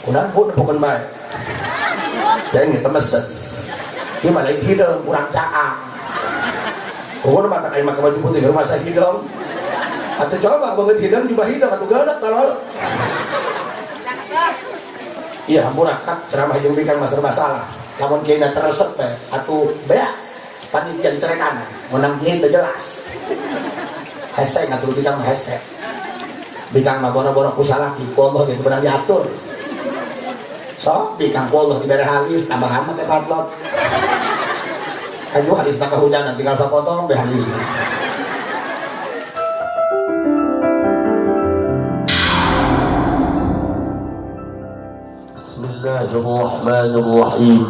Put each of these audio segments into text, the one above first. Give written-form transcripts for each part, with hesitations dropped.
Kunaon pun bukan bae. Jangan kita mesen. Ieu mah lain hideung, urang caang. Pokoknya mata kayak make baju putih rumah saya hideung. Atau coba banget hideung juga hideung atuh geudak tolol. Iya, hampura kak, ceramah jeung bikang mah serba salah. Lamun kieu teresep teh atuh beak panitia dicerekan, menang kieu teh jelas. Hese ngatur bikang mah hese. Bikang mah boro-boro ku salaki, ku Allah gitu benar diatur. So, bikang ku Allah dibere halis, tambahan mah teh patlot. Aduh halisna kehujanan tinggal sapotong be halisna. Bismillahirrahmanirrahim.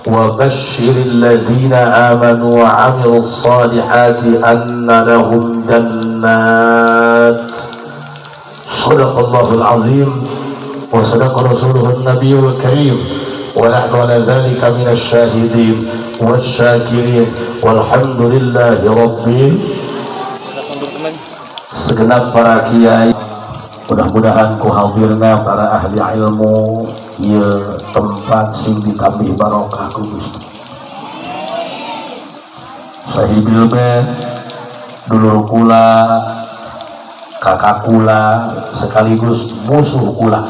Wa basyiril ladzina amanu wa 'amilus solihati anna lahum jannat. Shadaqallahul azim wa sadaqa rasuluhun nabiyul karim wa nahnu ala dzalika minasy syahidin wasyakirin walhamdulillahi rabbil. Segenap para kiai, mudah-mudahan ku hadirna para ahli ilmu ieu tempat sing ditambih barokah ku Gusti. Sahibil bait, dulur kula, kakak kula, sekaligus musuh kula.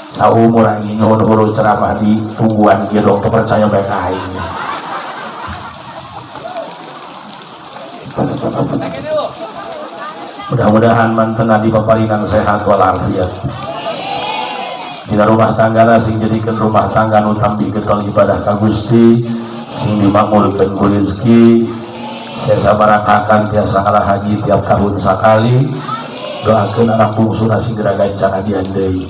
Saumur aing nyuhun huru ceramah di tungguan kieu dong teu percaya bae ka aing. Mudah-mudahan mantena di paparinan sehat walafiat. Dina rumah tangga sing jadikeun rumah tangga nu tambih getol ibadah ka Gusti, sing dimakmurkeun ku rezeki, sabarakakan tiasa ngalah haji tiap tahun sakali. Doakeun anak bungsuna sing geura gancang adian deui.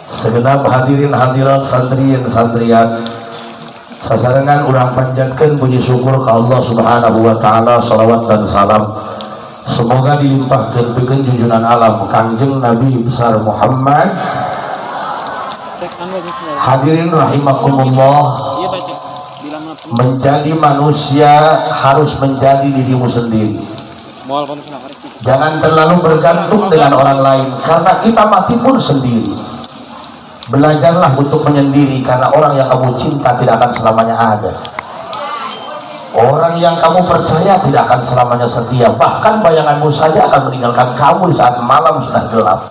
Segenap hadirin hadirat santriin santriat, sasarengan urang panjatkeun puji syukur ka Allah Subhanahu wa taala, salawat dan salam semoga dilimpahkeun pikeun junjungan alam Kangjeng Nabi besar Muhammad. Hadirin rahimakumullah, menjadi manusia harus menjadi dirimu sendiri. Jangan terlalu bergantung dengan orang lain, karena kita mati pun sendiri. Belajarlah untuk menyendiri, karena orang yang kamu cinta tidak akan selamanya ada. Orang yang kamu percaya tidak akan selamanya setia. Bahkan bayanganmu saja akan meninggalkan kamu di saat malam sudah gelap.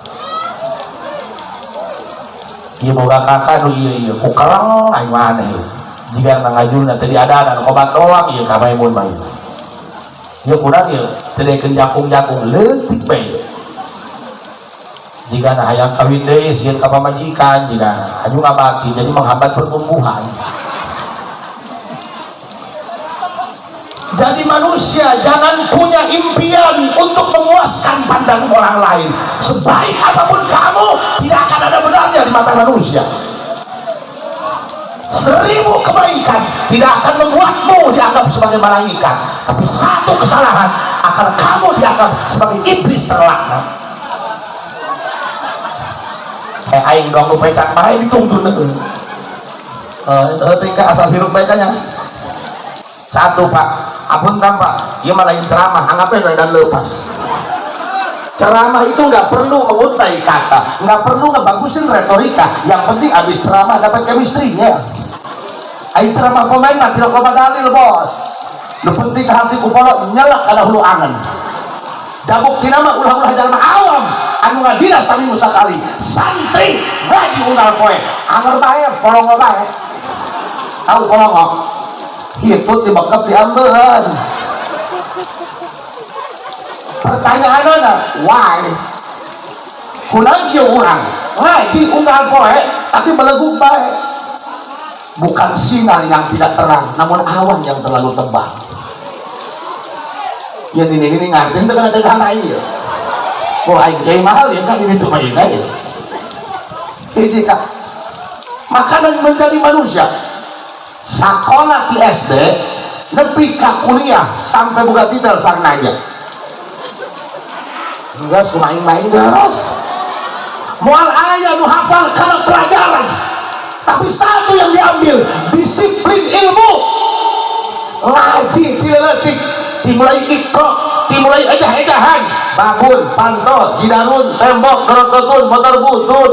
Iya boga kakak nu iya iya ku kereng aing mah aneh. Jika ngajulna teu diadanan obat doang ieu ka Maimun mah. Ieu kurang ieu teu dekeun jakung-jakung leutik bae. Jika nah hayang kawin deui sieun ka pamajikan, jika anu ngabati jadi menghambat pertumbuhan. Jadi manusia jangan punya impian untuk memuaskan pandangan orang lain. Sebaik apapun kamu tidak akan ada benarnya di mata manusia. 1000 kebaikan tidak akan membuatmu dianggap sebagai malaikat, tapi satu kesalahan akan kamu dianggap sebagai iblis terlaknat. Aing dong lu pecak bae dituntun heuh. Tingkah asal hirup bae nya. Satu Pak, apunten Pak, ieu mah lain ceramah, anggapnya dan lepas. Ceramah itu nggak perlu menguntai kata, nggak perlu ngebagusin retorika. Yang penting abis ceramah dapat chemistry-nya. Aing ceramah pemain mah tidak loba dalil bos. Nu penting ke hati kupolo nyelak kana hulu angen. Jabuk tina mah ulah-ulah jalma awam anu ngajina saminggu sakali, santri ngaji unggal poe, anger bae polongo bae. Tahu polongo? Hitut dibekep diambeun. Pertanyaanana, why? Kunaon kieu urang ngaji unggal poe tapi belegug bae? Bukan sinar yang tidak terang, namun awan yang terlalu tebal. Ya ini ngerti itu kan ada tanah ini ya. Wah, aing kiai mahal ya kan ini tuh mah ya. Hiji kak, makanan menjadi manusia. Sekolah di SD, nepi ka kuliah sampai buka titel sang nanya. Enggak, main-main terus. Moal aya nu hafal karena pelajaran. Tapi satu yang diambil, disiplin ilmu. Ngaji ti leutik, dimulai iqra. Dimulai ejah-ejahan babun, panto, jidarun, tembok, dorototun, motor butut.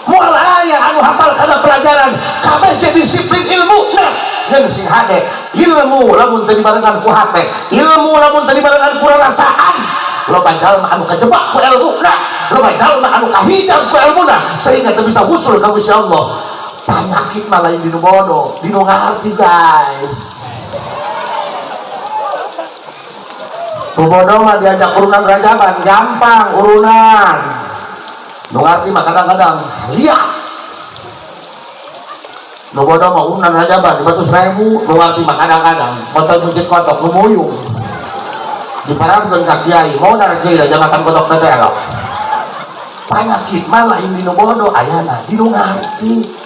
Moal aya anu hafal kana pelajaran, kabeh ge disiplin ilmu. Nah, jeung sing hade ilmu lamun teu dibarengan ku hate, ilmu lamun teu dibarengan ku rarasaan, loba jalma anu kajebak ku ilmuna, loba jalma anu kahijab ku ilmuna sehingga teu bisa husul ka Gusti Allah. Panyakit mah lain dinu bodoh, dinu ngarti guys. Nu bodoh mah diajak urunan rajaban gampang urunan. Nu ngarti mah kadang-kadang liat. Nu bodoh mah urunan rajaban 500.000, nu ngarti mah kadang-kadang motor mencit kotok nu muyung. Diparamkeun ka kiai, mau kiai aja makan kotok teh elok. Panyakit mah lain dinu bodoh ayana, dinu ngarti.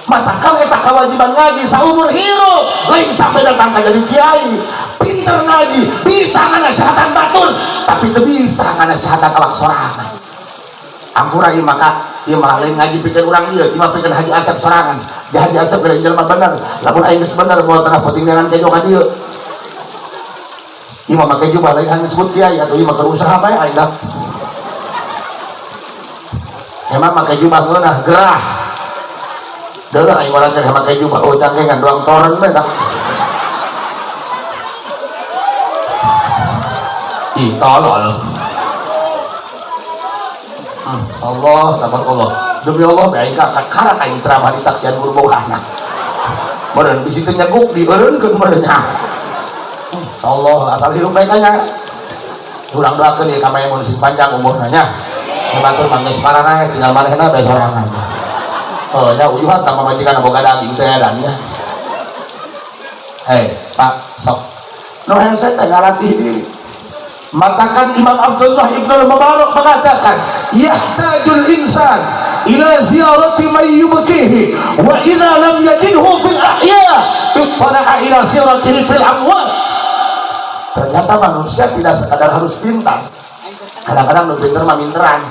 Matakan eta kewajiban ngaji saumur hirup, lain sampai datang ka jadi kiai. Pinter ngaji, bisa nganasehatan batur, tapi teu bisa nganasehatan awak sorangan. Ampura ieu maka ieu mah lain ngaji pikeun urang ieu, ieu mah pikeun Haji Asep sorangan. Di Haji Asep lain jelema bener, lamun aing geus bener moal tengah penting dengan kejo ka dieu. Ieu mah make jubah lain anu disebut kiai atuh ieu mah keur usaha bae aing dah. Emang make jubah ngeunah gerah. Deuleu aing urang teh make jubah oh cangkengan doang toren bae dah. Ih tolol. Allah, tabarakallah. Demi Allah bae aing kakarak aing ceramah di saksian guru bogana. Meureun bisi teu nyeguk dieureunkeun meureun nya. Allah asal hirup bae nya. Urang doakeun ieu ka Maimun sing panjang umurna nya. Batur mah geus paranae tinggal manehna bae sorangan. Oh, nya uyuhan ka pamajikan boga daging teh edan nya. Hei, Pak, sok. Nu hese teh ngalatih diri. Matakan Imam Abdullah Ibnu Mubarak mengatakan, yahtajul insan ila ziyarati man yubkihi wa idza lam yajidhu fil ahya ittala'a ila ziyaratihi fil amwat. Ternyata manusia tidak sekadar harus pintar. Kadang-kadang nu pinter mah minteran.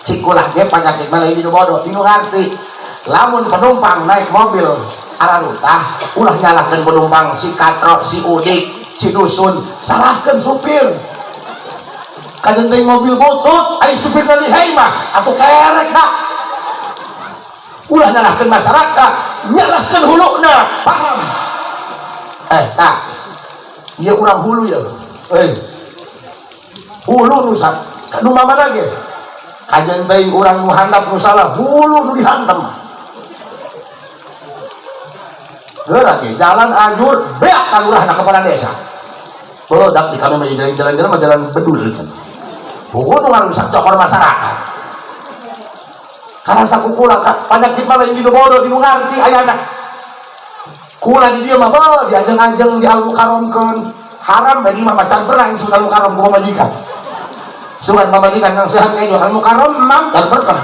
Cikulah ge panyakit mah lain dinu bodoh, dinu ngarti. Lamun penumpang naik mobil ararutah, ulah nyalahkeun penumpang si Katro, si Udik, si Dusun, salahkeun supir. Kadenteng mobil butut, ai supir lihai mah atuh kerek dak. Ulah nyalahkeun masyarakat, nyalahkeun huluna, paham? Tah. Ieu urang hulu ya. Hulu nu nu mamana ge? Kajen teuing urang nu handap nu salah, hulu nu dihantem. Geura ge jalan ajur beak ka lurahna kepala desa. Heuh, dak di kami mah jalan-jalan mah jalan bedul. Hulu nu ngarusak cokor masyarakat. Karasa kukula panyakit mah lain dinu bodoh, dinu ngarti ayana. Kula di dieu mah beuh diajeng-ajeng di al-mukarramkeun. Haram bagi mah macan perang sudah al-mukarram ku pamajikan. Sugan pamajikan kang sehat kayak al-mukarram mam dan berkah.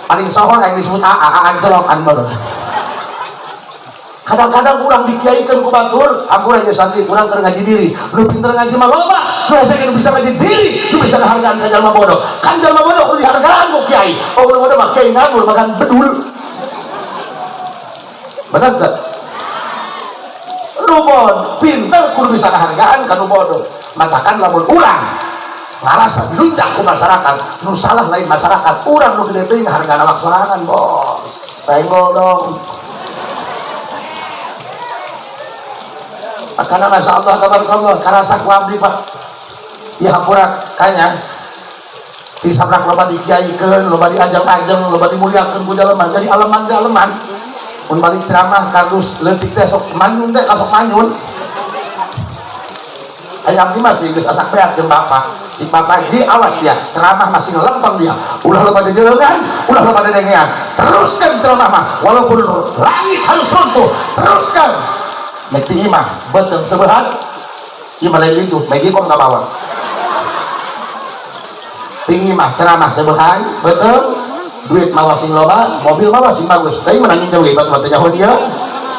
Paling sohor yang disebut AA, AA ancelokan baru. Kadang-kadang urang dikiaikeun ku batur, ampura ieu santri urang keur ngaji diri. Nu pinter ngaji mah loba, nu hese nu bisa ngaji diri, nu bisa ngahargaan ka jalma bodoh. Kan jalma bodoh kudu dihargaan ku kiai. Oh urang bodoh mah kiai nganggur makan bedul. Bener teu? Nu pinter kudu bisa ngahargaan ka nu bodoh. Matakan lamun urang ngarasa dilunjak ku masyarakat, nu salah lain masyarakat, urang nu gede teuing ngahargaan awak sorangan, bos. Tenggol dong. Karena masya Allah, tabarakallah, karasa ku abdi Pak. Ya hampura kanya. Disabrak loba dikiaikeun, loba diajeng-ajeng, loba dimuliakeun ku jalema, jadi aleman teh aleman. Mun balik ceramah kardus leutik teh sok manyun teh kasok manyun. Aya abdi masih geus asak beak jeung bapak. Cik bapak ji awas dia, ceramah masih ngelempeng dia. Ulah loba dijelengan, ulah loba dedengean. Teruskan ceramah mah, walaupun langit harus runtuh, teruskan. Mekti imah beuteung sebehan imah lain itu megi kom ka bawah tinggi mah ceramah sebehan beuteung duit mawa sing loba mobil mawa sing bagus tapi menangin jauh hebat batu jauh dia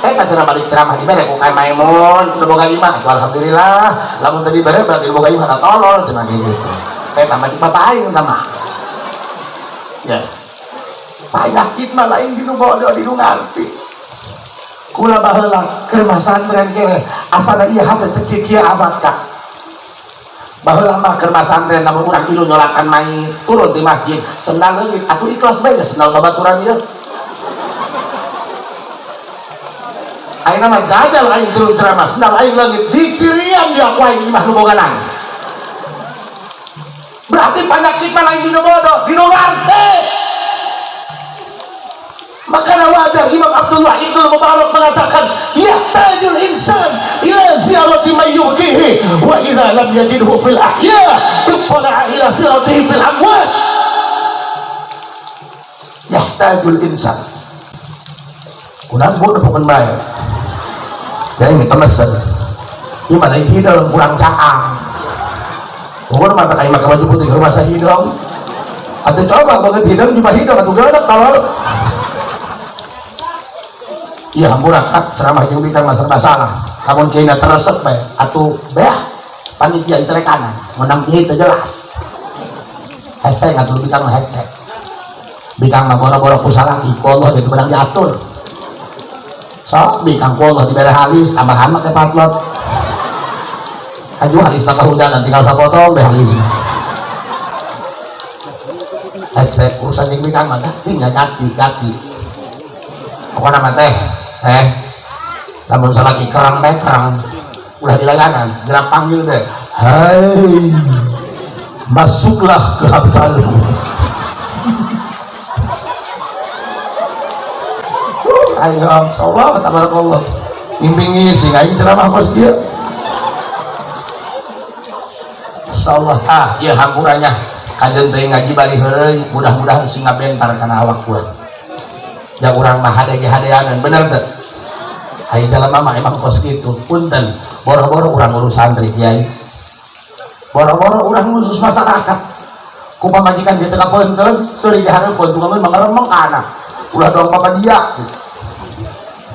ka ceramah balik ceramah dibere ku ka Maimun nu boga imah alhamdulillah lamun teu dibere berarti nu boga imah ka tolol cenah gitu tambah cik bapak aing tah mah ya panyakit mah lain dinu bodoh dinu ngarti. Kula baheula keur masantren keneh asana ieu hate teu kieu amat ka. Baheula mah keur masantren lamun urang ilu nyolatan mayit turun di masjid sendal leungit atuh ikhlas bae sendal babaturan ieu. Ayeuna mah jajal aing turun ceramah sendal aing leungit dicirian dia ku aing imah nu boganan. Berarti penyakit mah lain dinu bodoh, dinu ngarti. Makanya wajar Imam Abdullah Ibnu Mubarak mengatakan yahtajul insan ila ziyarati man yuhdihi wa idza lam yajidhu fil ahya ittala'a ila siratihi fil amwat. Yahtajul insan. Kurang bodoh bukan bae. Ya ini temesen. Ieu mah lain hidung kurang caang. Ukur mah tak make baju putih rumah hidung. Atuh coba banget hidung cuma hidung atuh geureuk tolol. Iya hampura kak ceramah jeung bikang mah serba salah. Lamun kieu teresep bae atuh beah panitia cerekan menang kieu teu jelas. Hese atuh bikang mah hese. Bikang mah boro-boro ku salaki ku Allah gitu menang diatur. Sok bikang ku Allah dibere halis tambahan make patlot. Aduh halis tak hujanan tinggal sapotong deh halis. Hese urusan jeung bikang mah tinggal gati-gati. Pokona mah teh lamun salaki kerang bae kerang ulah dilayanan gerak panggil deh hai masuklah ke habitatku. Ayo insyaallah tabarakallah mimpingi sing aing ceramah kos kieu insyaallah ah ieu hampurannya kajen teh ngaji bari heureuy mudah-mudahan sing ngabentar kana awak urang. Ya urang mah hade ge hadeanan bener teu? Ai jalma mah emang kos kitu. Punten, boro-boro urang ngurus santri kiai. Boro-boro urang ngurus masyarakat. Ku pamajikan ge teu kapeunteun, seuri dihareupeun tukang mah ngaremeng ka anak. Ulah doang papa dia.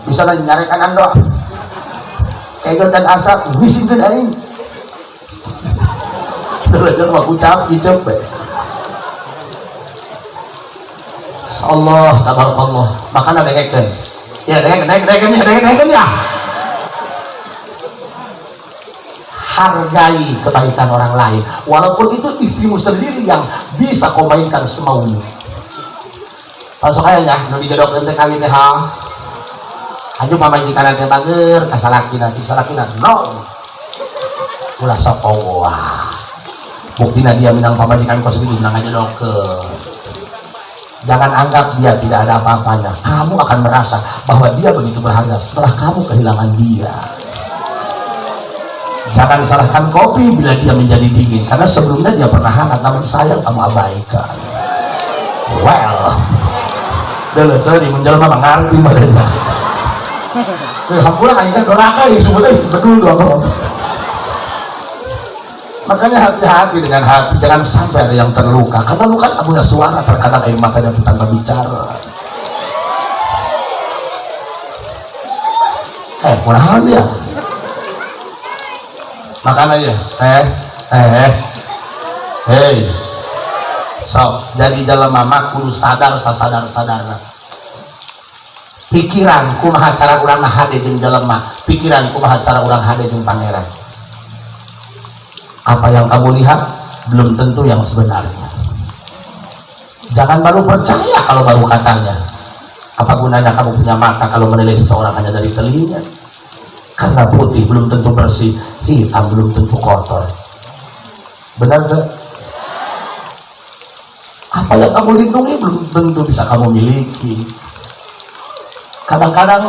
Bisa nyarekan doa. Kayak dan asap wisikeun aing. Deuleun mah kucap icep we. Allah tabarakallah makana dengekeun ya dengekeun ya dengekeun ya hargai kebaikan orang lain walaupun itu istrimu sendiri yang bisa kau mainkan semaumu. Langsung kayaknya nu dijodohkeun teh kawin teh ha aju pamajikan teh bager ka salakina si salakina no ulah sok wah buktina dia minang pamajikan kos sendiri minang ngajodohkeun. Jangan anggap dia tidak ada apa-apanya. Kamu akan merasa bahwa dia begitu berharga setelah kamu kehilangan dia. Jangan salahkan kopi bila dia menjadi dingin, karena sebelumnya dia pernah hangat, namun sayang kamu abaikan. Well, dulu sorry menjelma mengerti mereka. Hampura aing kan doraka ya sebutnya betul dong. Makanya hati-hati dengan hati, jangan sampai ada yang terluka. Karena luka tak punya suara, terkadang air matanya tanpa bicara. Kurang dia. Makan aja. Hey. So, jadi dalam mama kudu sadar sasadar-sadarna. Pikiran kumaha cara urang hade jeung jelema, pikiran kumaha cara urang hade jeung pangeran. Apa yang kamu lihat belum tentu yang sebenarnya. Jangan baru percaya kalau baru katanya. Apa gunanya kamu punya mata kalau menilai seseorang hanya dari telinga? Karena putih belum tentu bersih, hitam belum tentu kotor. Benar gak? Apa yang kamu lindungi belum tentu bisa kamu miliki. Kadang-kadang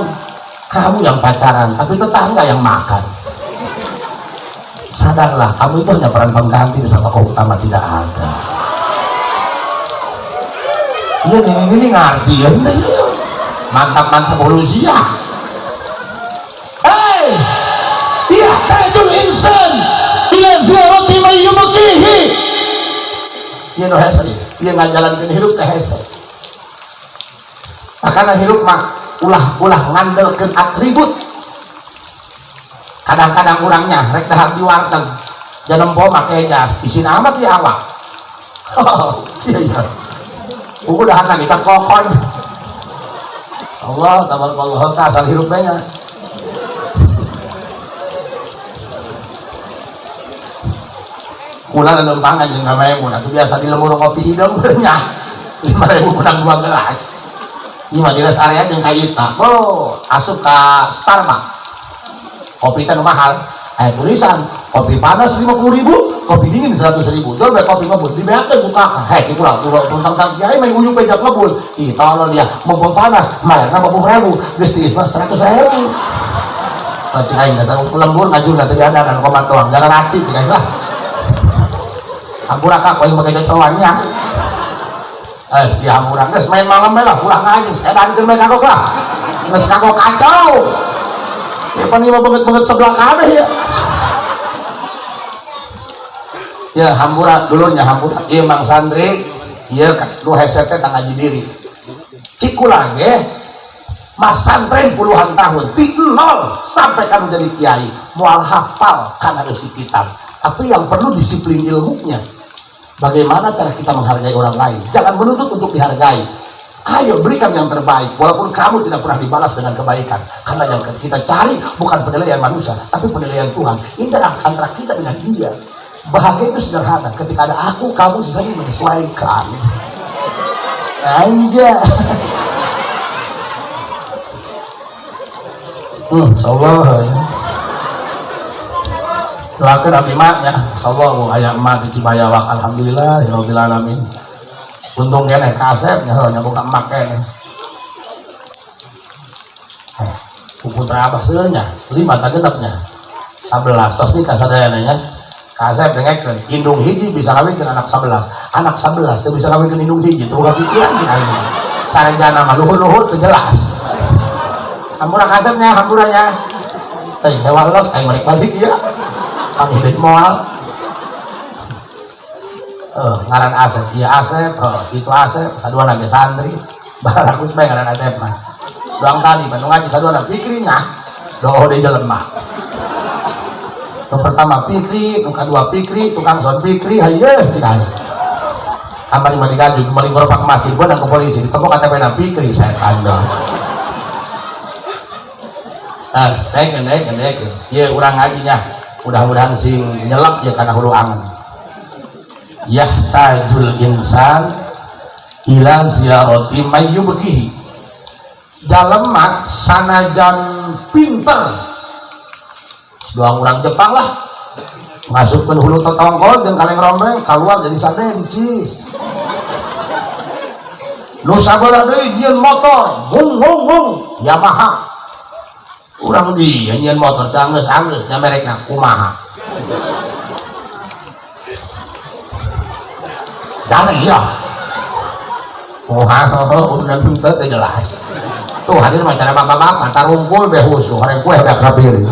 kamu yang pacaran, tapi tetangga yang makan. Sadarlah, kamu itu hanya peran pengganti sama tokoh utama tidak ada. Iya, ini ngerti ya, mantap-mantap manusia. Hey, yahtajul insan ila ziyarati man yubkihi. Ieu nu hese, ieu ngajalankeun hirup teh hese. Makana hirup mah ulah-ulah ngandelkeun atribut. Kadang-kadang urangnya rek dahar di warteg janempo make jas isin amat di awak. Iya iya. Udah dahar kita kokon. Allah tabarakallah ka asal hirup nya. Kula lelempangan jeung Maimun atuh biasa di lembur kopi hidung nya. 5.000 menang 2 gelas. Ieu mah di rest area jeung ka Ita. Oh, asup ka Starbucks. Kopi teh mahal. Aya tulisan kopi panas 50.000, kopi dingin 100.000. Jual bae kopi ngebul, dibeakeun ku kakak. Heh, cik urang tentang kiai mah nguyup bae jak ngebul. Ih, tolol dia, mumpung panas, mayarna 50.000, geus tiis mah 100.000. Oh, cik aing datang ke lembur ngajurna teh diadakan komat doang, jangan hati cik aing lah. Hampura kak, aing make cocoannya. Eh, di hampura geus main malam bae lah, ulah ngaji, edankeun bae kagok lah. Geus kagok kacau. Ya pan ieu mah beungeut-beungeut sebelah kabeh ya. Ya hampura dulurnya hampura. Ieu Mang Sandri, ieu nu hese teh tang ngaji diri. Cikula ge masantren puluhan tahun, di nol sampai kamu jadi kiai, moal hafal kana isi kitab. Tapi yang perlu disiplin ilmunya. Bagaimana cara kita menghargai orang lain? Jangan menuntut untuk dihargai. Ayo berikan yang terbaik, walaupun kamu tidak pernah dibalas dengan kebaikan. Karena yang kita cari bukan penilaian manusia, tapi penilaian Tuhan. Ini antara kita dengan dia. Bahagia itu sederhana. Ketika ada aku, kamu sisanya menyesuaikan. Anjay. Insyaallah. Doakeun abdi mah nya, insyaallah aya emak di Cibayawak, alhamdulillah ya rabbil alamin. Untung keneh kasep nya heuh nyabuka emak keneh. Putra abah seueur nya, 5 ta genep nya. 11 tos nikah sadayana nya. Kasep dengekeun, indung hiji bisa kawinkeun anak 11. Anak 11 teu bisa kawinkeun indung hiji, teu boga pikiran cing aing. Sarjana mah luhur-luhur teu jelas. Hampura kasep nya, hampura nya. Teh hewan los aing balik-balik ieu. Kami deui moal. Ngaran Asep, ieu Asep, itu Asep, saduana ge santri. Barakus bae ngaran Asep mah. Doang tali mah nu ngaji saduana Fikri nya. Doh deui jelema. Nu pertama Fikri, nu kadua Fikri, tukang son Fikri, hayeeh cik aing. Kamari mah digaju, kemarin ngoropak masjid, gua nang ke polisi, ditepok KTP na Fikri, setan dong. Ah, naik, naik, naik. Ieu urang ngajinya, mudah-mudahan sing nyelap ya kana hulu angen. Yahtajul insan ila ziyarati mayyubkihi. Jalema sanajan pinter, doang urang Jepang lah, masukkeun hulu tetongkol jeung kaleng rombeng keluar jadi sate dicis. Nu sabelah deui nyieun motor, hung hung hung Yamaha. Urang di nyieun motor teh anggeus-anggeus nya merekna kumaha. Jangan iya. Oh, udah pinter teh jelas. Tuh hadir mah cara bapak-bapak tarumpul be husu horeng kue beak sapiring.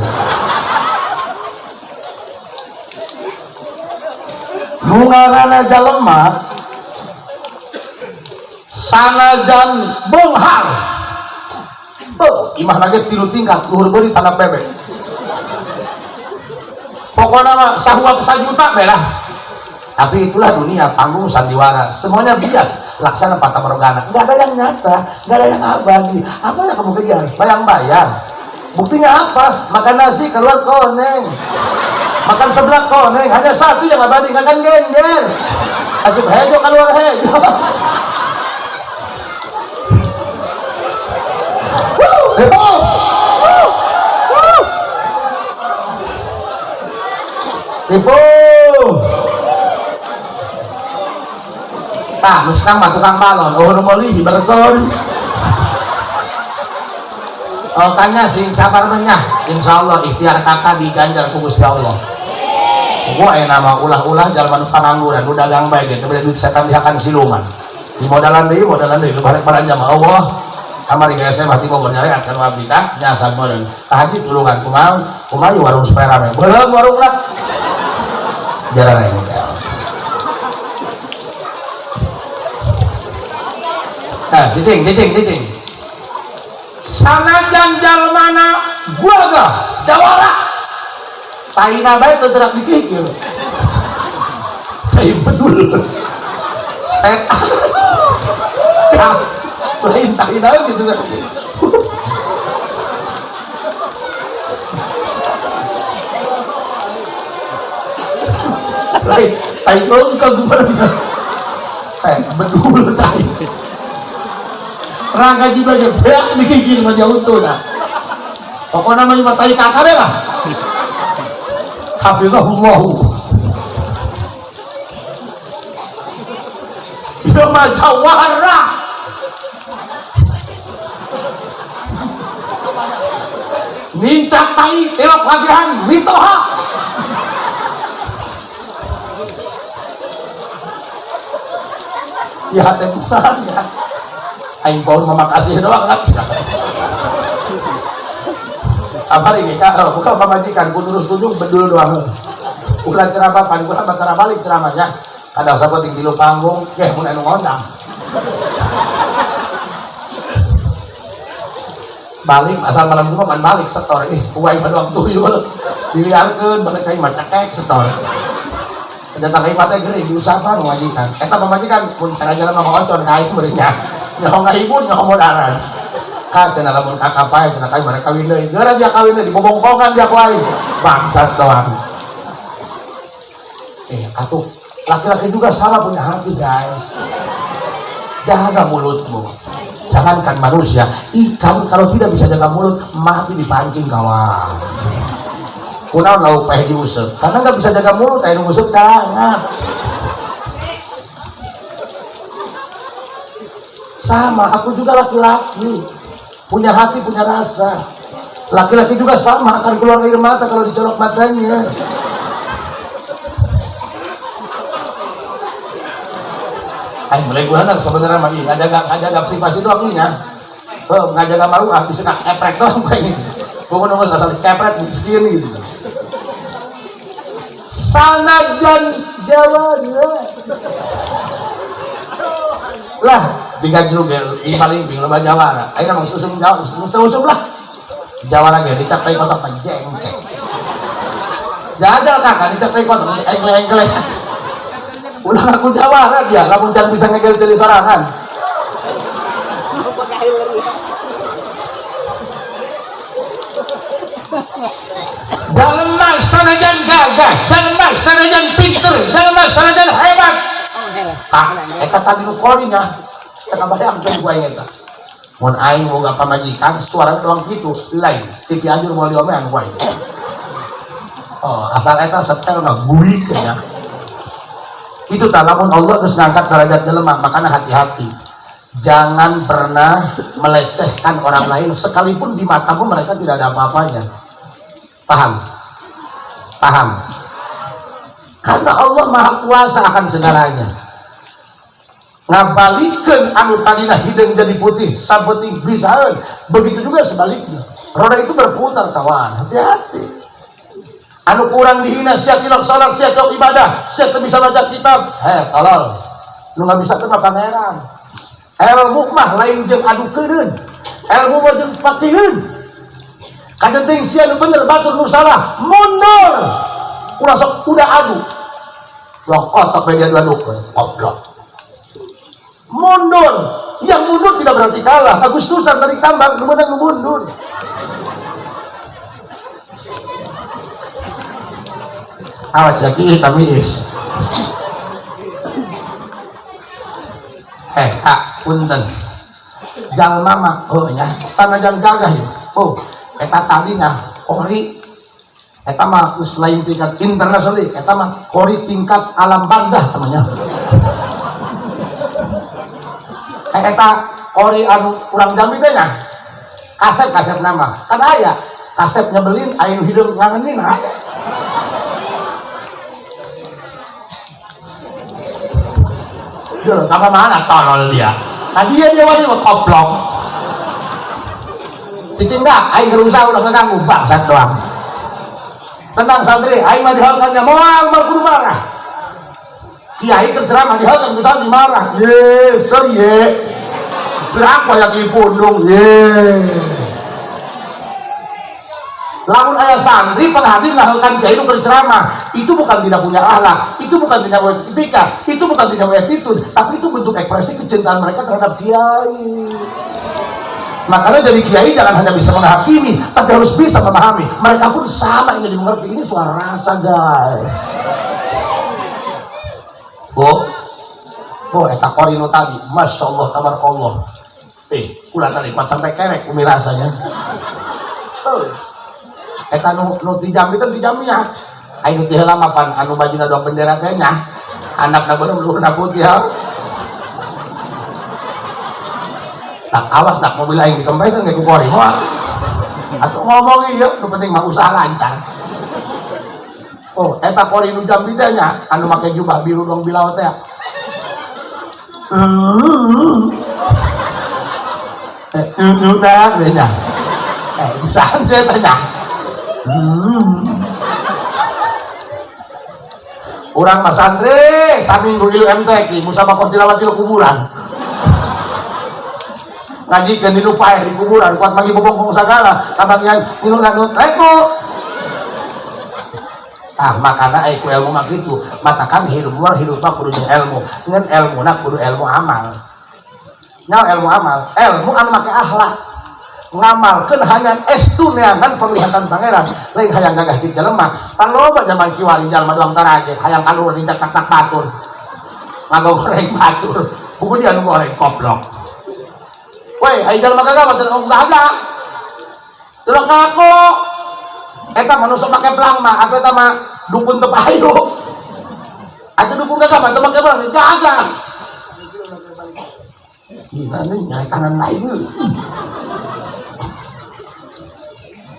Nu ngaranna jalema sanajan beunghar. Tuh, imah lagi 3 tingkat luhur beuri tanah bebek. Pokokna mah sahuap sajuta be lah. Tapi itulah dunia, panggung sandiwara, semuanya bias, laksana fata morgana. Nggak ada yang nyata, nggak ada yang abadi. Apa yang kamu kejar? Bayang-bayang. Buktinya apa? Makan nasi keluar koneng, makan sebelah koneng. Hanya satu yang abadi, nggak akan gengger. Asup hejo keluar hejo. Heboh. Heboh. Tah, nu sekarang mah tukang balon, oh nu meuli berton. Oh tanya sing sabar menyah, insyaallah ikhtiar kakak diganjar ku Gusti Allah. Gua aya nama ulah-ulah jalma nu pangangguran, nu dagang bae ge teu bade duit setan dihakan siluman. Di modalan deui, nu balik balanja mah Allah. Kamari ge SMA ti Bogor nyareat kan abdi tah nyasab meureun. Tah haji tulungan kumaha? Kumaha warung supaya rame. Beureum warungna. Jalan aja. Nah, cicing, cicing, cicing. Sanajan jalmana gagah jawara. Taina bae teu terak dikikir. Tai bedul. Setan. Lain taina gitu. Lain tai engkau gimana? Bedul tai. Rangga jiwa ge beak dikikir mah jauh tuh nah. Pokoknya mah tai kakak lah. Hafizahullah. Itu mah jawara. Nincak tai elok lagihan mitoha. Ya teh bukan ya. Aing poho mama kasih doang lah. Apa ini kak? Bukan pamajikan, ku terus kunjung bedul doang. Ulah ceramah pan, ulah bakal balik ceramahnya. Kadang sapoting tilu panggung, geh mun anu ngondang. Balik asal malam Jumat man balik setor ih, kuai pada waktu tuyul. Diliarkeun balik ka imah cekek setor. Datang ka imah teh geuring diusapan pamajikan. Eta pamajikan mun cara jalan mah ngocon ka aing meureun nya. Nyaho ngahibur nyaho modaran. Kak cenah lamun kakak pae cenah ka imah kawin deui. Geura dia kawin deui dibobongkongan dia ku aing. Bangsat doang. Atuh laki-laki juga sama punya hati guys. Jaga mulutmu. Jangankan manusia, ikan kalau tidak bisa jaga mulut mati dipancing kawan. Kunaon lauk peh diuseup? Karena nggak bisa jaga mulut, aya nu nguseup cangat. Sama, aku juga laki-laki, punya hati, punya rasa. Laki-laki juga sama, akan keluar air mata kalau dicolok matanya. Aing mulai gua sebenarnya mah ngajaga privasi itu artinya. Oh, ngajaga malu ah bisa keprek doang kayak gitu. Gua nunggu asal keprek miskin gitu. Sanajan jawara. Lah, digajrug ge paling bing loba jawara. Aing mah usum Jawa, usum lah. Jawara ge dicap tai kotak jengkek. Jajal kakak dicap tai kotak engkel-engkel. Ulah aku jawara dia, lamun can bisa ngegel jadi sorangan. Jalma sanajan gagah, jalma sanajan pinter, jalma sanajan hebat. Tah, eta tadi nu korinya, setengah bayang jeung gua eta. Mun aing boga pamajikan, suara doang kitu, lain. Titi ajur moal diomean ku aing. Oh, asal eta setel mah guik nya. Itu tak lamun Allah terus ngangkat derajat jelema, makanya hati-hati. Jangan pernah melecehkan orang lain sekalipun di matamu mereka tidak ada apa-apanya. Paham? Paham? Karena Allah Maha Kuasa akan segalanya. Ngabalikeun anu tadina hideung jadi putih, sapenting bisaeun. Begitu juga sebaliknya. Roda itu berputar kawan, hati-hati. Anu kurang dihina, sia tilok salat, sia tilok ibadah, sia teu bisa baca kitab. Heh, tolol. Nu nggak bisa teu pangeran. Ilmu mah lain jeung adu keureun. Ilmu mah jeung patiheun. Kajenting sia nu bener batur nu salah, mundur. Ulah sok udah adu. Loh kotok we dia adu-adukeun, goblok. Mundur. Yang mundur tidak berarti kalah. Agustusan tarik tambang, nu menang nu mundur. Awas lagi tamis. Kak, punten. Jalma mah oh nya, sanajan gagah ya. Oh, eta tadinya kori eta mah selain tingkat internasional, eta mah kori tingkat alam barzah temannya. Eta kori anu urang Jambi teh nya. Kasep-kasep nama. Kan aya kasep nyebelin aya nu hideung ngangenin aya. Sama mana tolol dia. Tadi dia wani mah koplok. Cicing dah, aing gerusa ulah ngeganggu bangsat doang. Tenang santri, aing mah dihalkannya moal mah kudu marah. Kiai keur ceramah dihalkan ku santri marah. Ye, sorry ye. Berapa yang dipundung ye. Lamun aya santri penghadir ngahalkan kiai nu keur ceramah, itu bukan tidak punya akhlak, itu bukan tidak punya etika, itu bukan tidak punya attitude, tapi itu bentuk ekspresi kecintaan mereka terhadap kiai. Makanya jadi kiai jangan hanya bisa menghakimi, tapi harus bisa memahami. Mereka pun sama ingin dimengerti. Ini suara rasa guys. Bu, oh eta qori nu tadi, Masya Allah tabarakallah. Ulah tadi kuat sampai kerek umi rasanya. Eta nu ti Jambi teh ti Jambinya. Aing nu ti heula mah pan anu bajuna doang bendera teh nya. Anakna beureum luhurna putih ha. Tak awas tak mobil aing dikempesan ge ku qori moal. Atuh ngomong ieu nu penting mah usaha lancar. Oh, eta qori nu Jambi teh nya anu make jubah biru dong bilawa teh. Udah nya. Bisaan saya tanya. Urang mah santri saminggu ieu MTQ musabaqah tilawatil kuburan. Ngajikeun di nu paeh di kuburan kuat magi bobongkong sagala kabagian ngilu nanu leko. Ah makana ai ku ilmu mah kitu, matakan hirup luar hirup mah kudu jeung ilmu. Ngan ilmuna kudu ilmu amal. Nyawa ilmu amal, ilmu anu make akhlak. Ngamalkeun hayang estu neangan penglihatan pangeran, lain hayang gagah di jelema. Pan loba zaman kiwari jalma doang taraje, hayang kaluhur ninjak tak-tak batur. Ngagoreng batur. Buku dia anu goreng koplok. Woi, ai jalma gagah mah teu gagah. Teu ngaku. Eta manusia make pelang mah, atuh eta mah dukun teu payu. Atuh dukun gagah mah teu make pelang, gagah. Gimana nih, nyari kanan lain.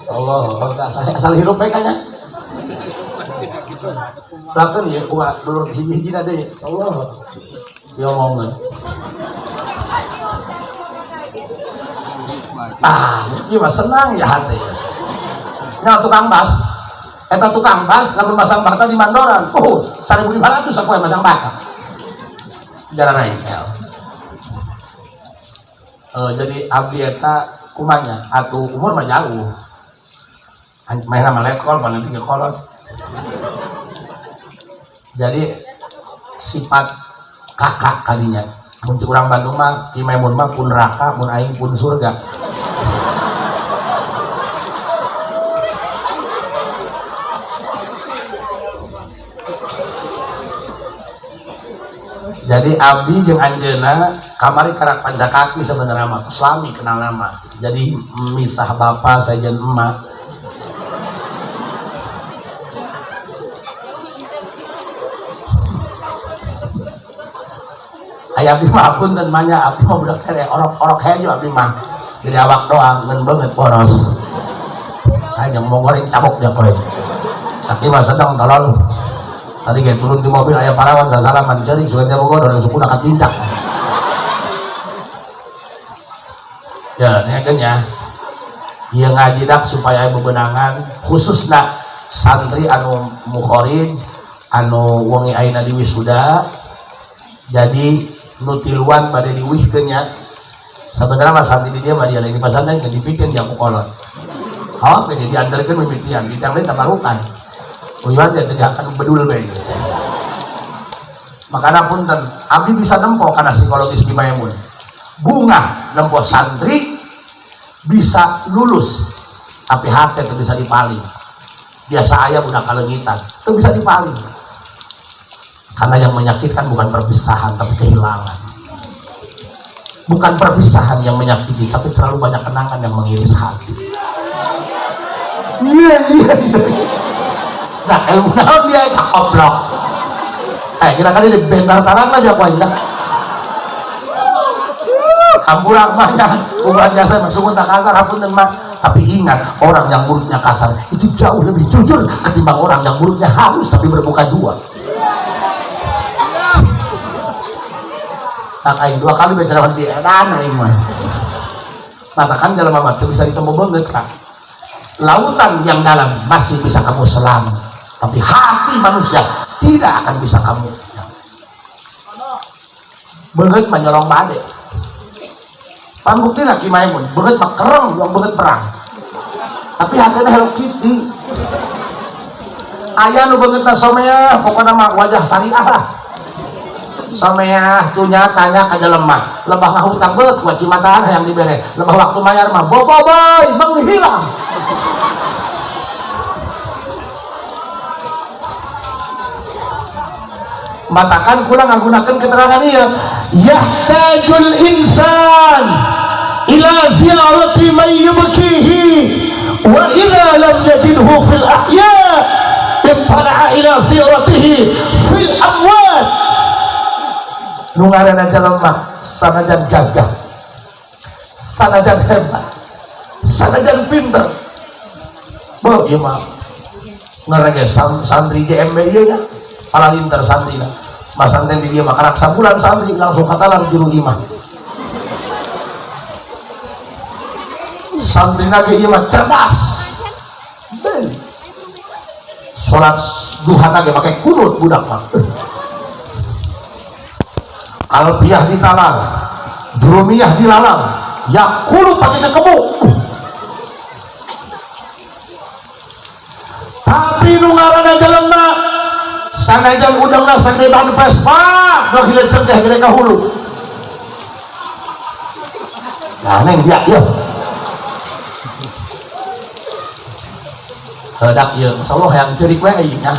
Allah, asal hirup baik aja. Lakukan ya, kuat dulur hiji-hiji ada ya. Allah, dia ngomong. Ah, iya mah senang ya hati. Nah, tukang bas, eta tukang bas, lamun masang bata di Mandoran, oh, 1.500 aku yang masang bata. Jalan rengkel. Jadi abdi eta kumanya atau umur mah jauh. Main sama lekol, paling tinggi kolot. Jadi sifat kakak kalinya. Mun urang Bandung mah Ki Maimun mah pun neraka, mun aing pun surga. Jadi abdi jeung anjeunna kamari karak pancakaki sebenarnya mah suami kenal nama. Jadi misah bapak sejen emak. Aya abdi mah punten manya abdi mah budak kere orok-orok hejo abdi mah. Jadi awak doang ngeun beungeut boros. Hayang mau goreng cabok dia goreng. Sakieu mah sedang tolol. Tadi kayak turun di mobil aya parawan salaman ceurik sugan teh bogo dorong sukuna katindak. Ya, ini kan ya. Ieu ngaji dak supaya bebenangan khususna santri anu mukharij anu wengi ayeuna di wisuda. Jadi nu tiluan bade diwihkeun nya. Sabenerna mah santri di dieu mah dia di pasantren kan dipikeun jang ku kolot. Hawak ge diantarkeun mimitian, ditang lain tabarukan. Uyuan dia tidak akan bedul bae. Makana punten, abdi bisa nempo kana psikologis Ki Maimun. Bunga nempo santri bisa lulus, tapi hati itu bisa dipaling. Biasa aya budak kalengitan, itu bisa dipaling. Karena yang menyakitkan bukan perpisahan, tapi kehilangan. Bukan perpisahan yang menyakiti, tapi terlalu banyak kenangan yang mengiris hati. Iya, iya, iya. Nah, ilmu naon dia tak koplok. Kira-kira di bentar tarang aja ku aing. Hampura mah nya, ulah jasa mah tak kasar hapunten mah. Tapi ingat, orang yang mulutnya kasar itu jauh lebih jujur ketimbang orang yang mulutnya halus tapi bermuka dua. Tak aing dua kali bicara di edan aing mah. Matakan jalan mah teu bisa ditemu beungeut ka. Lautan yang dalam masih bisa kamu selam, tapi hati manusia tidak akan bisa kamu. Beungeut mah nyolong bade. Pambuktina Ki Maimun, beungeut mah kereng, yang beungeut perang. Tapi hatena Hello Kitty. Aya nu beungeutna someah, pokona mah wajah syariah lah. Someah tuh nyatanya ka jelema, lebah ngahutang beut ku cimataan hayang dibere. Lebah waktu mayar mah boboiboy menghilang. Matakan kula ngagunakeun keterangan ieu yahtajul insan ila ziyarati man yubkihi wa idza lam yajidhu fil ahya ittala'a ila ziyaratihi fil amwat. Nu ngaranna jelema sanajan gagah, sanajan hebat, sanajan pinter, beuh ieu mah ngarege santri JMB ieu nya palalinter santrina. Masanten di dieu mah karak sabulan santri langsung katalar juru imah. Santrina ge ieu mah cerdas. Beuh. Salat duha ge make kunut budak mah. Kalbiah ditalar, jurumiyah dilalang, yakulu pakai kekemu. Tapi nu ngaranna jelema sanajan udangna sagede ban Vespa, nu hileung cengkeh gede ka hulu. Nah, neng dia ieu. Heudak ieu, masyaallah hayang ceurik we aing nya.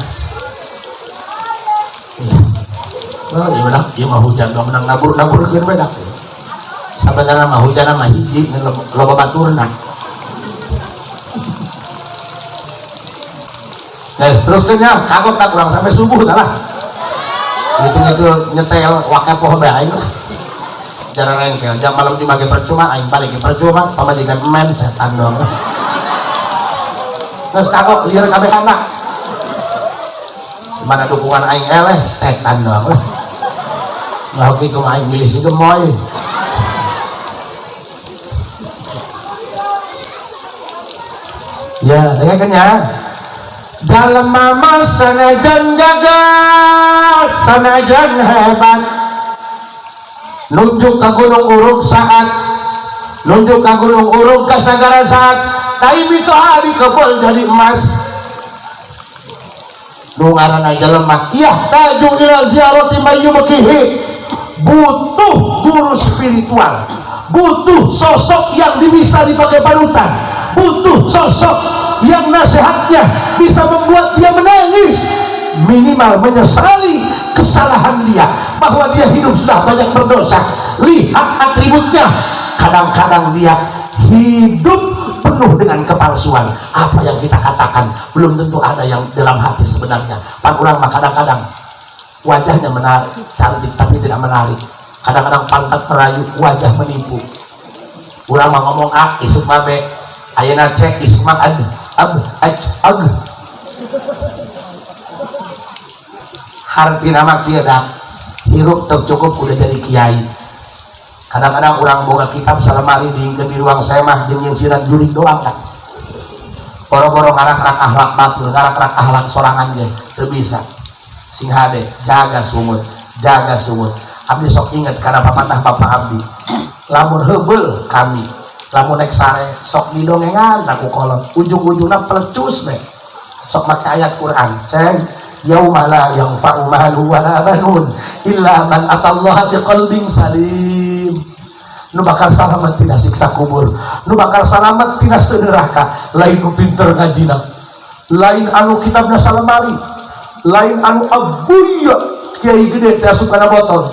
Oh, ieu mah ieu mah hujan mah menang nabur-naburkeun we dak. Sabenerna mah hujan mah hiji loba baturna. Nah, teruskeun nya kagok tak kurang sampai subuh dah lah. Itu nyetel wakepoh bae aing lah. Jarang rengkel, jam malam dimage percuma aing balik percuma pamajikan men setan doang. Terus kagok lieur kabeh anak. Mana dukungan aing eleh setan doang lah. Nggak kitu mah aing milih si gemoy. Ya, dengarkan ya. Dalam mama sanajan gagah, sanajan hebat, nunjuk ke gunung uruk saat, nunjuk ke gunung uruk ke sagara saat, tapi itu hari kebol jadi emas. Nu ngaranna jelema yahtaju ila ziyarati may yubkihi, butuh guru spiritual, butuh sosok yang bisa dipakai panutan, butuh sosok yang nasihatnya bisa membuat dia menangis, minimal menyesali kesalahan dia, bahwa dia hidup sudah banyak berdosa. Lihat atributnya, kadang-kadang dia hidup penuh dengan kepalsuan. Apa yang kita katakan belum tentu ada yang dalam hati sebenarnya. Pak urang mah kadang-kadang wajahnya menarik, cantik tapi tidak menarik. Kadang-kadang pantat merayu, wajah menipu. Urang mah ngomong A, isuk mah B, ayeuna C, isuk mah ad, ab, aj, ag. Hartina mah kieu dah. Hirup teu cukup udah jadi kiai. Kadang-kadang orang boga kitab salemari diingkeun di ruang semah jeung nyingsiran jurik doang kan. Boro-boro ngarak-rak akhlak batur, ngarak-rak akhlak sorangan ge teu bisa. Sing hade jaga sumut, jaga sumut. Abdi sok inget kana papatah bapak abdi. Lamun heubeul kami, lamun naik sare sok didongengan ku kolot, ujung-ujungna pelecus we. Sok make ayat Quran, ceng yauma la yanfa'u malu wala banun illa man atallaha biqalbin salim. Nu bakal salamet tina siksa kubur, nu bakal salamet tina neraka, lain nu pinter ngajina, lain anu kitabna salemari, lain anu abuya kiai gede teh asup kana botol,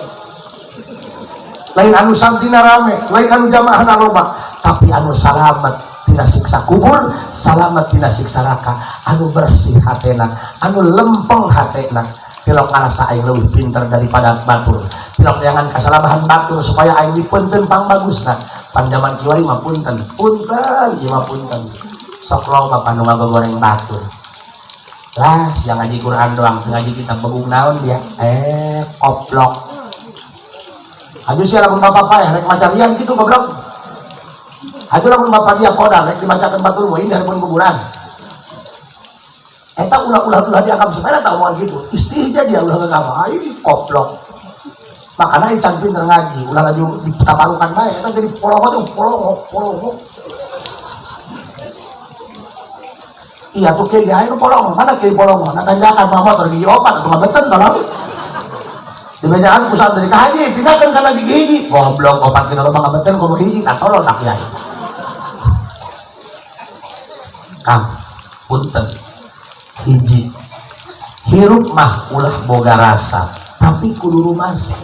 lain anu santina rame, lain anu jamaahna loba, tapi anu salamet tina siksa kubur, salamet tina siksa neraka, anu bersih hatena, anu lempeng hatena. Tilok ngarasa aing leuwih pinter daripada batur, tilok neangan kasalabahan batur supaya aing dipunten pang bagusna. Pan jaman kiwari mah punten, punten ieu mah punten. Sok loba panu ngagogoreng batur. Lah siang ngaji Quran doang, ngaji kitab begung naon dia? Koplok. Aju sia lamun bapak paeh rek maca lian kitu goblok. Aju lamun bapak dia kodar rek dibacakeun batur mah ini pun kuburan. Eta ulah-ulah dianggap sepele tak omongan gitu. Istihja dia ulah ngagama, aing koplok. Makanya aing can pinter ngaji, ulah laju ditaparukan bae eta jadi polongo tuh, polongo, polongo. Iya tuh kiai aing polongo, mana kiai polongo? Nah tanjakan mah motor gigi opat atuh mah beten tolong. Dibejaan ku santri ka haji, pindahkeun kana gigi hiji. Goblok opat kena loba ngabeten komo hiji, tak tolol tak kiai. Kang, punten. Hiji hirup mah ulah boga rasa, Tapi kudu rumasa.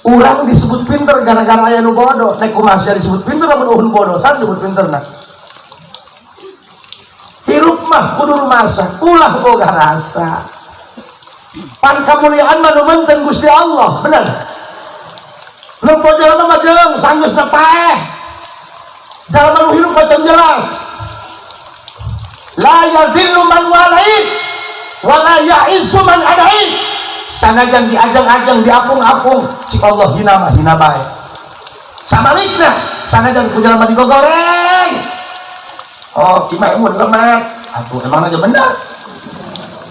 Urang disebut pinter gara-gara aya nu bodoh. Nek kumaha disebut pinter lamun eueun bodoh, saha disebut pinterna? Hirup mah kudu rumasa, ulah boga rasa. Pan kamuliaan mah nu menten Gusti Allah, bener. Nempo jelema mah jeung sanggeusna paeh. Jalma nu hirup macam jelas. La yadhillu man walait wa la ya'izzu man adait. Sanajan diajeng-ajeng diapung-apung cik Allah hina mah hina bae. Sabalikna sanajan ku jalma digogoreng. Oh, Ki Maimun lemat. Atuh emang aja bener.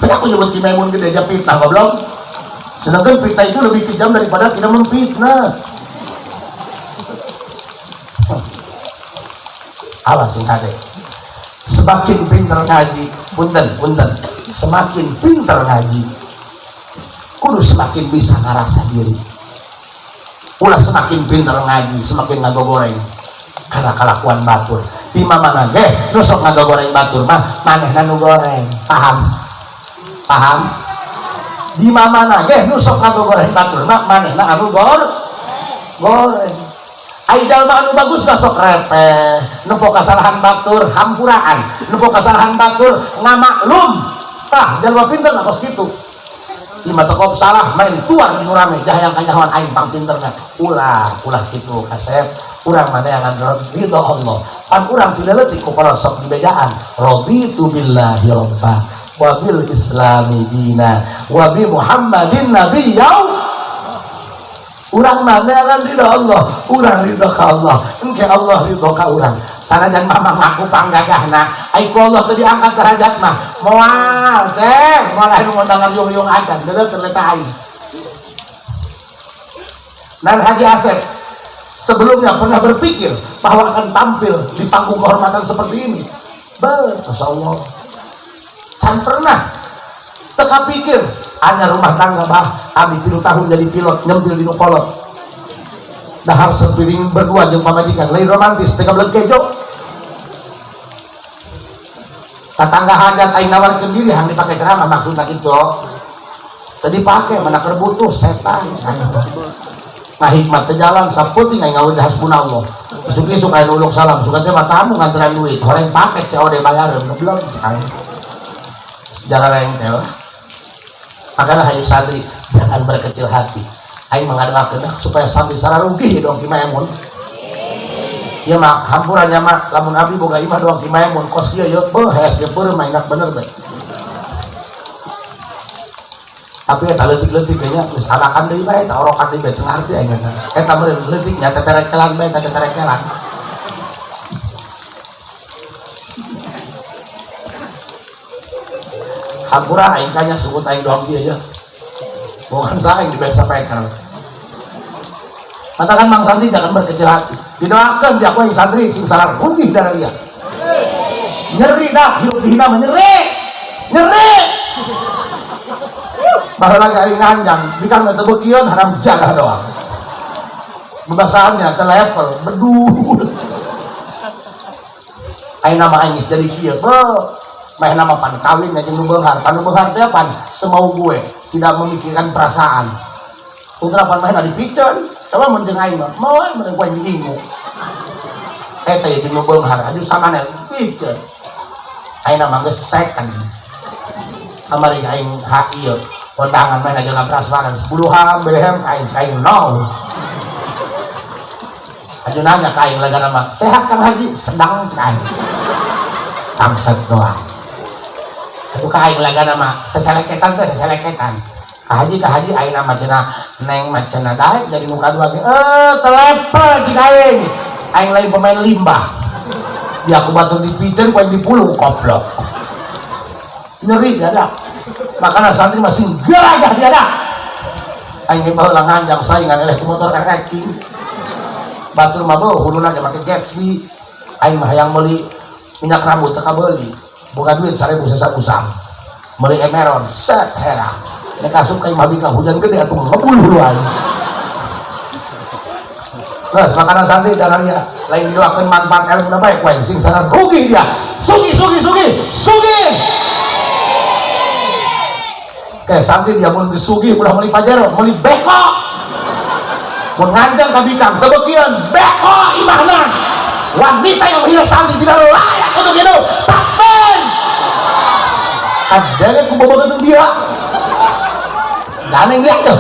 Tapi aku nyebut Ki Maimun gede aja fitnah goblok. Sedangkan fitnah itu lebih kejam daripada tidak memfitnah. Awas sing kade. Semakin pinter ngaji, punten, punten. Semakin pinter ngaji, kudu semakin bisa ngarasa diri. Ulah semakin pinter ngaji, semakin ngagogoreng karena kalakuan batur. Di mana ge nu sok ngagogoreng batur mah manehna nu goreng. Paham? Paham? Di mana ge nu sok ngagogoreng batur mah manehna anu goreng. Ai jalma anu bagus mah sok repeh, nempo kasalahan batur hampuraan, nempo kasalahan batur ngamaklum. Tah jalma pinter mah kos kitu. Lima tekop salah main tuar di rame jahayang kanyahoan aing pang pinterna. Ulah, ulah kitu kasep. Urang mana yang ridho Allah. Pan urang tidak leutik ku sok dibejaan. Raditu billahi rabba wa bil islami dina wa bi Muhammadin nabiyya. Urang mana yang ridho Allah, urang ridho ka Allah, engke Allah ridho ka urang. Sanajan mama ngaku panggagahna, ai ku Allah teu diangkat derajat mah. Moal teh, moal anu ngondangan yung-yung acan, deuleu terleta aing. Nan Haji Asep sebelumnya pernah berpikir bahwa akan tampil di panggung kehormatan seperti ini. Ber, Masya Allah. Can pernah teka pikir hanya rumah tangga bah, abi 3 tahun jadi pilot nyempil di nukolot. Dahar sepiring berdua jeung pamajikan lain romantis teka beleg kejo. Tatangga hajat aing nawarkeun diri hang dipake ceramah maksudna kitu. Tadi pake mana keur butuh setan. Nah hikmat teh jalan saputing aing ngawin hasbunallah. Isuk-isuk aing uluk salam suka teh mah tamu nganteran duit horeng paket COD bayareun goblok aing. Sejarah reng teh lah. Makanya hayu santri jangan berkecil hati. Aing mengadoakeun supaya santri sararugi dong Ki Maimun. Ieu mah hampurannya mah lamun abdi boga imah doang Ki Maimun kos kieu yeuh beuh hees ge peureum mah enak bener bae. Tapi eta leutik-leutik nya geus anakan deui bae eta orokan deui bae teu ngarti aing eta. Eta meureun leutik nya teterekelan bae eta teterekelan. Hampura aing kanya sugut aing doang kieu ya. Bukan saing di bed sapeker. Katakan Mang Santri jangan berkecil hati. Didoakeun di aku aing santri sing salah rugi darah dia. Nyeri dah hirup dihina mah nyeri. Nyeri. Baheula lagi aing nganjang, bikang teu beukieun haram jaga doang. Bebasaannya teh level bedul. Aing nama aing geus jadi kieu. Beuh. Meh nama pan kawin jeung nu beunghar, pan nu beunghar teh pan semau gue, tidak memikirkan perasaan. Putra pan meh dipiceun, coba mun jeung aing mah, moal mun gue diingu. Eta ye jeung nu beunghar, aju samane piceun. Aing mah geus second. Kamari aing hak ieu, kondangan meh aja ngabraswaran 10 ham belehem aing aing no. Aju nanya ka aing lagana mah, sehat Kang Haji? Sedang aing. Bangsat doang. Itu ka aing lagana mah seseleketan teh seseleketan. Ka haji aing mah cenah neng mah cenah daek jadi nu kadua ge telepel cik aing. Aing lain pemain limbah. Dia aku batur dipiceun ku aing dipulung goblok. Nyeri dia. Makana santri masih geragah dia dah. Aing ge baheula nganjang saingan eleh ku motor RX King. Batur mah beuh huluna ge make Gatsby. Aing mah hayang meuli minyak rambut teu kabeuli. Boga duit 1000 sesa-usang. Meuli Emeron set hera. Nek asup ka imah bikang hujan gede atuh ngebul hulu aing. Terus makanan santri darahnya lain didoakeun manfaat ilmu bae ku aing sing saran rugi dia. Sugi sugi sugi sugi. Santri dia mun geus sugih ulah meuli Pajero, meuli beko. Mun nganjang ka bikang teu beko imahna. Wanita yang menghina santri tidak layak untuk hidup. Takbir. Kadang ku bobogoh dia. Ganeng lihat tuh.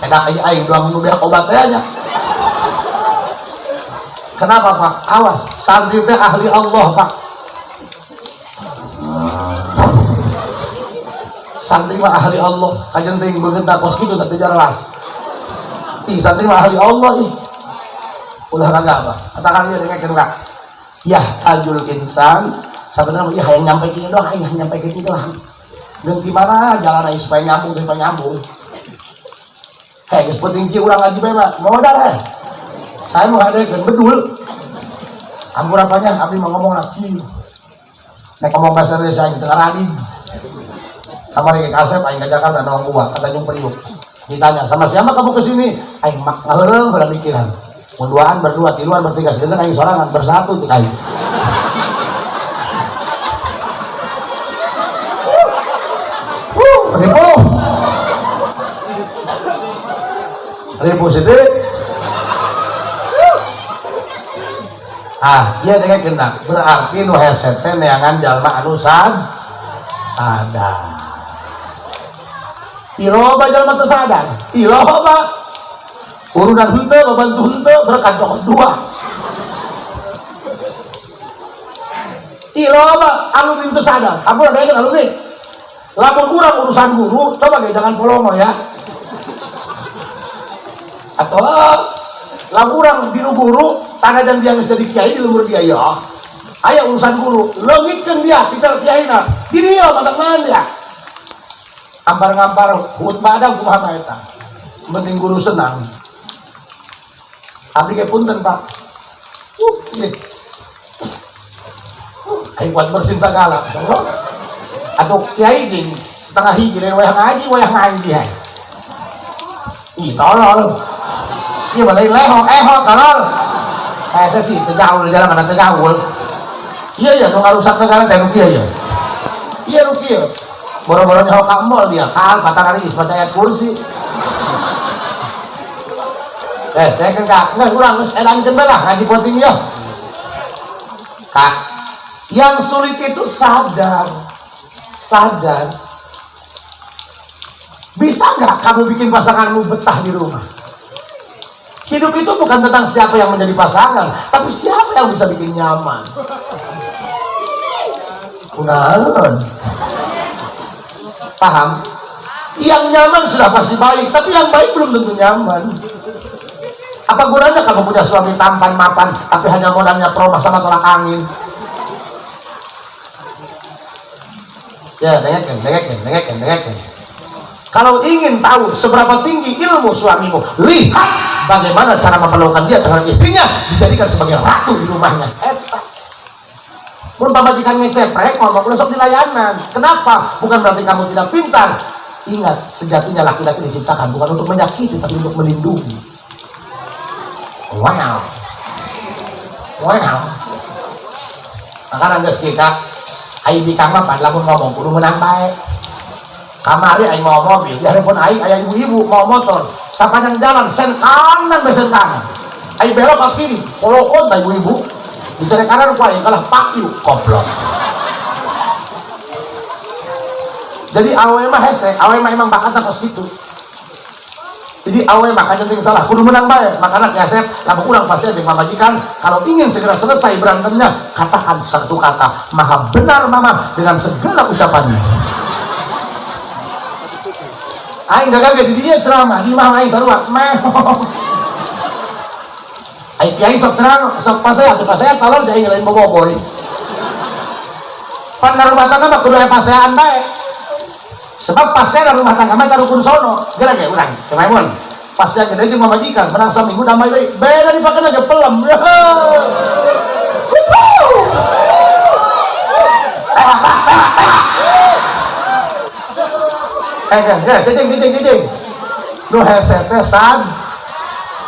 Enak aing 2 minggu beak obat teh nya. Kenapa Pak? Awas, santri teh ahli Allah Pak. Santri mah ahli Allah, kajen teuing beungeut kos kitu teh jelas. Ih, santri mah ahli Allah ih. Ulah kagak Pak. Katakan dia dengekeun Kak. Yah tajul insan, sebenarnya ieu hayang nyampe kieu doang, hayang nyampe kieu doang. Geus gimana jalan aing supaya nyambung, supaya nyambung. Hei, geus penting kieu urang ngaji bae mah. Modal heh. Saya mau hadekeun bedul. Ampun apanya, abdi mau ngomong lagi. Nek ngomong bahasa Indonesia aing teu ngaradi. Kamari ke kasep aing ka Jakarta nong gua kata Tanjung Priuk. Ditanya, "Sama siapa kamu ke sini?" Aing mak ngaheureum heula mikiran. Mun duaan berdua, tiluan bertiga, segeneng aing sorangan bersatu cek aing. Ribu. Ribu sedih. Ah, iya dengan kena. Berarti nu hese teh neangan jalma anu sadar. Iloba jalma teu sadar. Iloba urunan henteu, babantu henteu, berkat cokot dua. Iloba alumni teu sadar. Ampun ada yang alumni. Lamun urang urusan guru, coba ge jangan polomo ya. Atau lamun urang dinu guru, sanajan dia geus jadi kiai di lembur dia ya. Aya urusan guru, leungitkeun dia titel kiaina. Di dieu matak naon dia. Ampar-ngampar khutbah adang kumaha mah eta. Penting guru senang. Abdi ge punten Pak. Geus. Aing kuat bersin sagala. Atau kiai jeung setengah hiji lain wayah ngaji heh. Ih tolol. Ieu mah lain leho, eho tolol. Saya sih teu gaul jalan mana teu gaul. Iya ya nu ngarusak negara teh nu kieu ya. Iya nu kieu. Boro-boro nyaho ka mall dia, kaal patang hari geus maca ayat kursi. Saya kan kak, enggak kurang geus edankeun bae lah ngaji penting yo. Kak, yang sulit itu sadar. Sadar. Bisa nggak kamu bikin pasanganmu betah di rumah? Hidup itu bukan tentang siapa yang menjadi pasangan, tapi siapa yang bisa bikin nyaman. Kunaon? Paham? Yang nyaman sudah pasti baik, tapi yang baik belum tentu nyaman. Apa gunanya kamu punya suami tampan mapan, tapi hanya modalnya promah sama tolak angin? Ya, dengekeun, dengekeun, dengekeun, dengekeun. Kalau ingin tahu seberapa tinggi ilmu suamimu, lihat bagaimana cara memperlakukan dia terhadap istrinya, dijadikan sebagai ratu di rumahnya. Eta. Mun pamajikan ngeceprek, ngomong ulah sok dilayanan. Kenapa? Bukan berarti kamu tidak pintar. Ingat, sejatinya laki-laki diciptakan bukan untuk menyakiti, tapi untuk melindungi. Wow. Wow. Maka geus kita aing di kamar pan lamun ngomong kudu menang bae. Kamari aing mau mobil, di handphone aing aya ibu-ibu mau motor. Sapanjang jalan sen kanan besen kanan. Aing belok ke kiri, polokon ta ibu-ibu. Dicari kanan ku aing kalah pakiu goblok. Jadi awe mah hese, awe mah emang bakatna kos kitu. Jadi awe makanya ting salah, kudu menang bae. Makana kiasep lamun urang pasti jeung pamajikan, kalau ingin segera selesai berantemnya, katakan satu kata, maha benar mama dengan segala ucapannya. Aing dagang ge di dieu ceramah, di imah aing sarua. Meh. Aing kiai sok terang, sok pasea, teu pasea tolong aing lain bobogoy. Pan rumah tangga mah kudu aya paseaan bae. Sebab pasea rumah tangga mah rukun sono. Geura ge urang, teu maimun. Pasea gede jeung pamajikan, menang saminggu damai deui. Beda dipakena ge pelem. Cicing, cicing, cicing. Nu hese teh sad.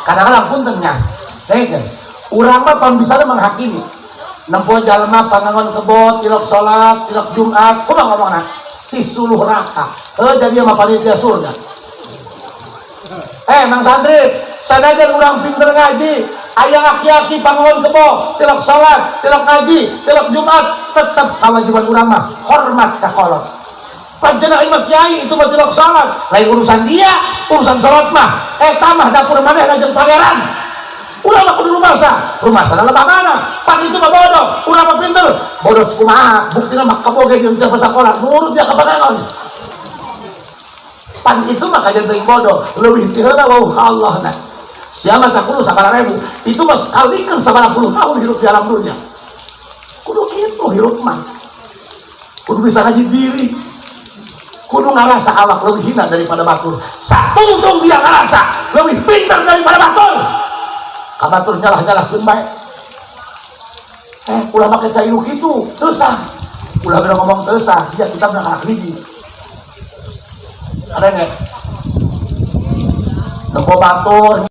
Kadang-kadang punten nya. Dengekeun. Urang mah pambisana menghakimi. Nempo jalma pangangon kebot, tilok salat, tilok Jumat, kumaha ngomongna? Si suluh raka. Eh, jadi mah panitia surga. Eh, Mang Santri, sanajan urang pinter ngaji, aya aki-aki pangon kebo, tilok salat, tilok ngaji, tilok Jumat, tetap kewajiban urang mah hormat ka kolot. Panjenengan imam kiai itu mah tilok salat, lain urusan dia, urusan salat mah. Eh, tamah dapur maneh jeung pangeran. Urang mah kudu rumasa, rumasa lebah mana? Pan itu mah bodoh, urang mah pinter. Bodoh kumaha? Buktina mah kebo ge jeung teu sakola, nurut dia ka pangeran. Pan itu mah kajian teuing bodoh, leuwih ti heula wau Allah na. Siapa tak kudu sabaraha ribu, itu mah sekalikeun sabaraha puluh tahun hidup di alam dunia. Kudu kitu hirup mah. Kudu bisa ngaji diri. Kudu ngarasa awak lebih hina daripada batur. Satungtung dia ngarasa lebih pintar daripada batur. Ka batur nyalah-nyalahkeun bae. Eh, ulah make cai nu kitu, teu sah. Ulah beda ngomong teu sah, dia kita anak hiji. Ada nggak? Nempo batur.